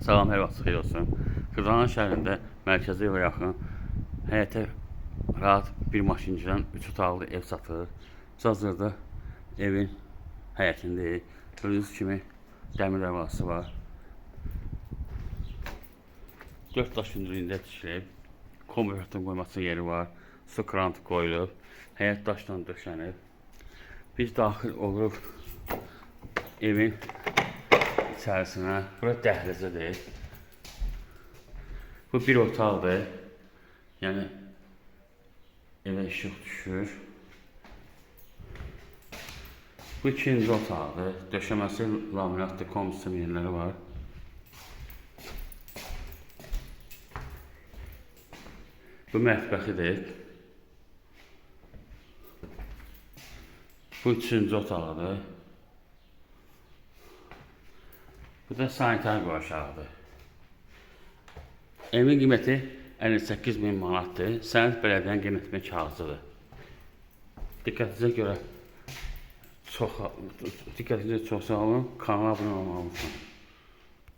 Salam, hər vaxt xeyir olsun. Xırdalan şəhərində mərkəzi yola yaxın, həyətə rahat bir maşın girən 3 otaqlı ev satılır. Hazırda evin həyətindəyik. Gördüyünüz kimi dəmir darvazası var. 4 daş hündürlüyündə tikilib. Kombi qoyması yeri var. Su krantı qoyulub. Həyət daşla döşənib. Biz daxil oluruq evin içərisinə. Bura dəhlizədir. Bu bir otaqdır. Yəni evə işıq düşür. Bu ikinci otaqdır. Döşəməsi laminatdır, kombi yerləri var. Bu mətbəxidir. Bu üçüncü otaqdır. Bu da sanitar qovşağıdır. Evin qiyməti 58 min manatdır. Sənəd bələdiyyənin qiymətinə kağızıdır. Diqqətinizə görə çox diqqətinizə çox sağ olun. Kanala abunə olmağı unutmayın.